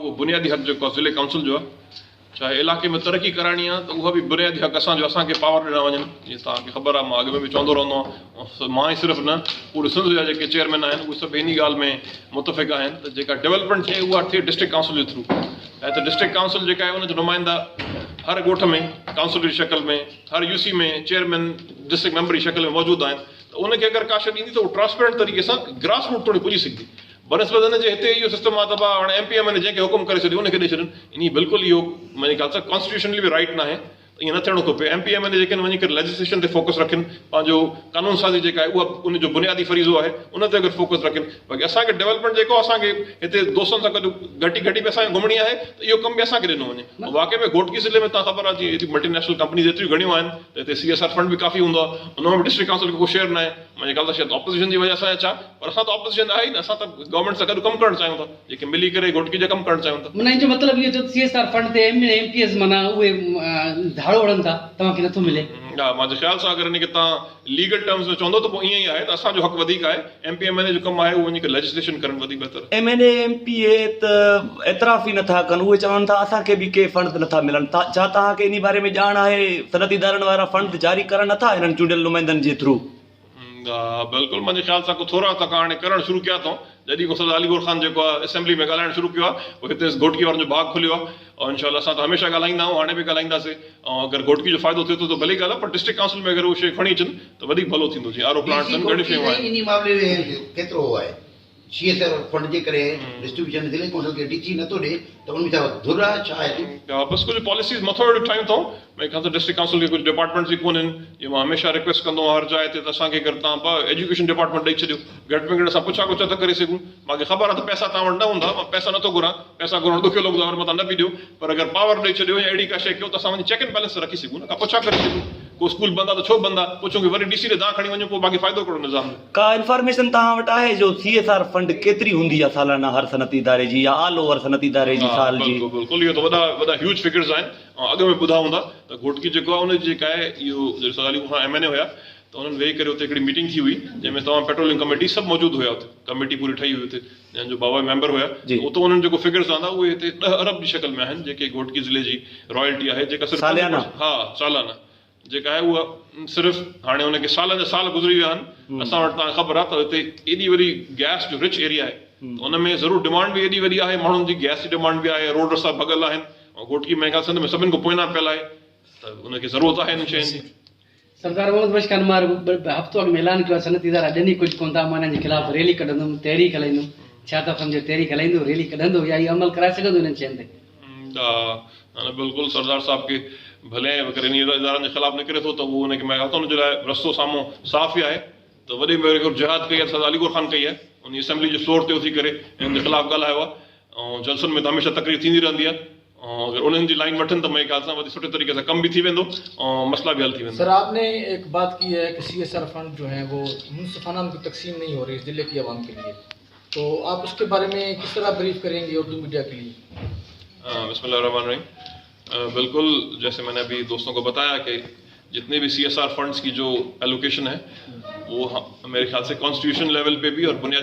اهو بنيادي حق جيڪو آهي ضلعي ڪائونسل جو آهي. چاهي علائقي ۾ ترقي ڪرائڻي آهي ته اها به بنيادي حق اسان جو اسان کي پاور ڏنا وڃن. جيئن توهان کي خبر آهي مان اڳ ۾ به چوندو رهندو آهيان مان ئي صرف نه پوري سنڌ جا جيڪي چيئرمين آهن اهي سڀ انهي ڳالهه ۾ متفق آهن ته جيڪا ڊولپمينٽ ٿئي اها ٿئي ڊسٽرڪٽ ڪائونسل جي ٿرو ۽ ته ڊسٽرڪٽ ڪائونسل جيڪا آهي ان جا نمائندا هر ڳوٺ ۾ ڪائونسل جي شڪل ۾ هر يو سي ۾ چيئرمين ڊسٽرڪٽ ميمبر جي شڪل ۾ موجود آهن ته ان کي اگر ڪا شيء ڏيندي ته اهو ٽرانسپيرنٽ طريقي سان گراس روٽ توڻي پڄي سگهندي بنسبت ان جي هتي اهو سسٽم آهي ته ڀاء هاڻي M P M N A جنهن کي حڪم ڪري ڇڏيو ان کي ڏئي ڇڏن انهي بلڪل اهو منهنجي خيال سان ڪانسٽيٽيوشنلي به رائيٽ ناهي ته ائين نه ٿيڻو کپي M P M N A جيڪي آهن وڃي ڪري ليجسليشن تي فوڪس رکن پنهنجو قانون سازي جيڪا آهي اها ان جو بنيادي فريضو آهي ان تي اگر فوڪس رکن باقي اسان کي ڊولپمينٽ جيڪو اسان کي هتي دوستن سان گڏ گهٽي گهٽي به اسان کي گهمڻي آهي ته اهو ڪم به اسان کي ڏنو وڃي واقعي ۾ گهوٽڪي ضلعي ۾ تان خبر آهي جي هتي ملٽي نيشنل ڪمپنيز ايتريون گهڻيون آهن ته هتي سي ايس آر فنڊ به ڪافي هوندو آهي ان ۾ به ڊسٽرڪٽ ڪائونسل کي ڪو شيئر ناهي منهنجي خيال سان شايد اپوزيشن جي وجه سان يا ڇا پر اسان ته اپوزيشن آهي ئي نه اسان ته گورنمينٽ سان گڏ ڪم ڪرڻ چاهيون ٿا جيڪي ملي ڪري گهوٽڪي جو ڪم ڪرڻ چاهيون ٿا. معنيٰ ان جو مطلب اهو ٿيو ته سي ايس آر فنڊ تي M N A M P As معنيٰ اهي ڌاڙو هڻن ٿا توهان کي نٿو ملي. ها منهنجي خيال سان اگر ان کي توهان ليگل ٽرمز ۾ چوندو ته پوء ائين ئي آهي ته اسان جو حق وڌيڪ آهي ايم پي ايم اين اي جو ڪم آهي اهو وڃي ڪري ليجسليشن ڪرڻ وڌيڪ بهتر. M N A M P A ته اعتراف ئي نٿا ڪن اهي چون ٿا اسان کي به ڪي فنڊز نٿا ملن ڇا توهان کي انهي باري ۾ ڄاڻ آهي صنعتي ادارن وارا فنڊز جاري ڪرن نٿا انهن چونڊيل نمائندن جي ٿرو. ها بلڪل منهنجي خيال سان ڪو ٿورا تڪ هاڻي ڪرڻ شروع ڪيا اٿئون جڏهن کان سردار علي گوهر خان جيڪو آهي اسيمبلي ۾ ڳالهائڻ شروع ڪيو آهي پوء هتي گهوٽڪي وارن جو باغ کليو آهي ۽ انشاء الله اسان ته هميشه ڳالهائيندا آهيون هاڻي به ڳالهائينداسين ۽ اگر گهوٽڪي جو فائدو ٿئي ٿو ته ڀلي ڳالهه آهي پر ڊسٽرڪٽ ڪائونسل ۾ اگر اهو شيء کڻي اچن ته وڌيڪ ڀلو ٿيندو جيئن آر او ڊي پلانٽس سي آهن گهڻيون گهوٽڪي شيون سائين آهن. انهي معاملي ۾ ڪيترو هو آهي سي ايس آر فنڊ جي ڪري ڊسٽريبيوشن ضلعي ڪونسل کي ڊي سي نٿو ڏي ته ان ۾ ڇا ڌر آهي ڇا آهي. ها بس ڪجهه پاليسيز مٿو اهڙيون ٺاهيون اٿئون مين خيال سان ڊسٽرڪٽ ڪائونسل کي ڪجهه ڊپارٽمينٽس ئي ڪونهن جيئن مان هميشه رڪويسٽ ڪندو آهيان هر جاء تي ته اسان کي اگر توهان ڀاء ايجوڪيشن ڊپارٽمينٽ ڏئي ڇڏيو گهٽ ۾ گهٽ اسان پڇا ڳڇا ته ڪري سگهون مان کي خبر آهي ته پئسا توهان وٽ نه هوندا مان پئسا نٿو گهران پئسا گهرڻ ڏکيو لڳندو آهي وري متان نه به ڏيو پر اگر پاور ڏئي ڇڏيو يا اهڙي ڪا شيء ڪيو ته اسان وڃي چيڪ اينڊ بيلنس ته رکي سگهون نه ڪا پڇا ڪري سگهون ڪو اسڪول بند آهي ته ڇو بند آهي پڇون ڪي وري ڊي سي ڏي دانهن کڻي وڃون پوء باقي فائدو ڪهڙو نظام جو. ڪا انفارميشن توهان وٽ آهي جو سي ايس آر فنڊ ڪيتري هوندي آهي سالانه هر صنعتي اداري جي يا آل اوور صنعتي اداري جي ها سال جي. بلڪل بلڪل اهو ته وڏا وڏا هيوج فگرز آهن ۽ اڳ ۾ ٻڌا هوندا ته گهوٽڪي جيڪو آهي ان جي جيڪا آهي اهو جڏهن سردار علي خان ايم اين اي هيا ته انهن ويهي ڪري اتي هڪڙي ميٽنگ ٿي هئي جنهن ۾ تمام پيٽروليم ڪميٽي سڀ موجود هيا اتي ڪميٽي پوري ٺهي هئي اتي جنهن جو بابا به ميمبر هيا ته اتو انهن جيڪو فگرز آندا اهي هتي ڏهه ارب جي شڪل ۾ آهن جيڪي گهوٽڪي ضلعي جي رائلٽي آهي جيڪا صرف پنج ساليانه. ها سالانه جيڪا آهي اها صرف هاڻي ان کي سالن جا سال گذري ويا آهن اسان وٽ توهان کي خبر آهي ته هتي ايڏي وڏي گئس جو رچ ايريا آهي ته ان ۾ ضرور ڊمانڊ به ايڏي وڏي آهي ماڻهن جي گئس جي ڊمانڊ به آهي روڊ رستا ڀڳل آهن ۽ گهوٽڪي ۾ کان سنڌ ۾ سڀن کان پوئنا پيل آهي ته ان کي ضرورت آهي انهن شين جي. سردار محمد بخش خان مان هفتو اڳ ۾ اعلان ڪيو آهي صنعتي ادارا ڏين ئي ڪجهه ڪونه ٿا مان انهن جي خلاف ريلي ڪڍندم تحريڪ هلائيندم ڇا ٿا سمجهو تحريڪ هلائيندو ريلي ڪڍندو يا اهو عمل ڪرائي سگهندو انهن شين تي. ها بلڪل سردار صاحب کي ڀلي اگر انهي ادارن جي خلاف نڪري ٿو ته اهو ان کي مان ته ان جي لاء رستو سامهون صاف ئي آهي ته وڏي ۾ وڏي جهاد ڪئي آهي سردار علي گور خان ڪئي آهي انهي اسيمبلي جي فلور تي اٿي ڪري انهن جي خلاف ڳالهايو آهي ۽ جلسن ۾ ته هميشه تقرير ٿيندي رهندي آهي ۽ اگر انهن جي لائين وٺن ته منهنجي خيال سان وڌيڪ سٺي طريقي سان ڪم به ٿي ويندو ۽ مسئلا به حل ٿي ويندا. سر آپ ني ايڪ بات ڪي هي ڪي سي ايس آر فنڊ جو هين وو منصفانه ان ڪي تقسيم نهين هو رهي اس ضلعي ڪي عوام ڪي ليي تو آپ اس ڪي باري مين ڪس طرح بريف ڪرينگي اردو ميڊيا ڪي ليي. بسم الله الرحمن الرحيم بلڪل جيسي مين ني ابي دوستون ڪو بتايا ڪي جتني بي سي ايس آر فنڊز ڪي جو الوڪيشن هي وو ميري خيال سي ڪانسٽيٽيوشن ليول پي بي اور بنيادي.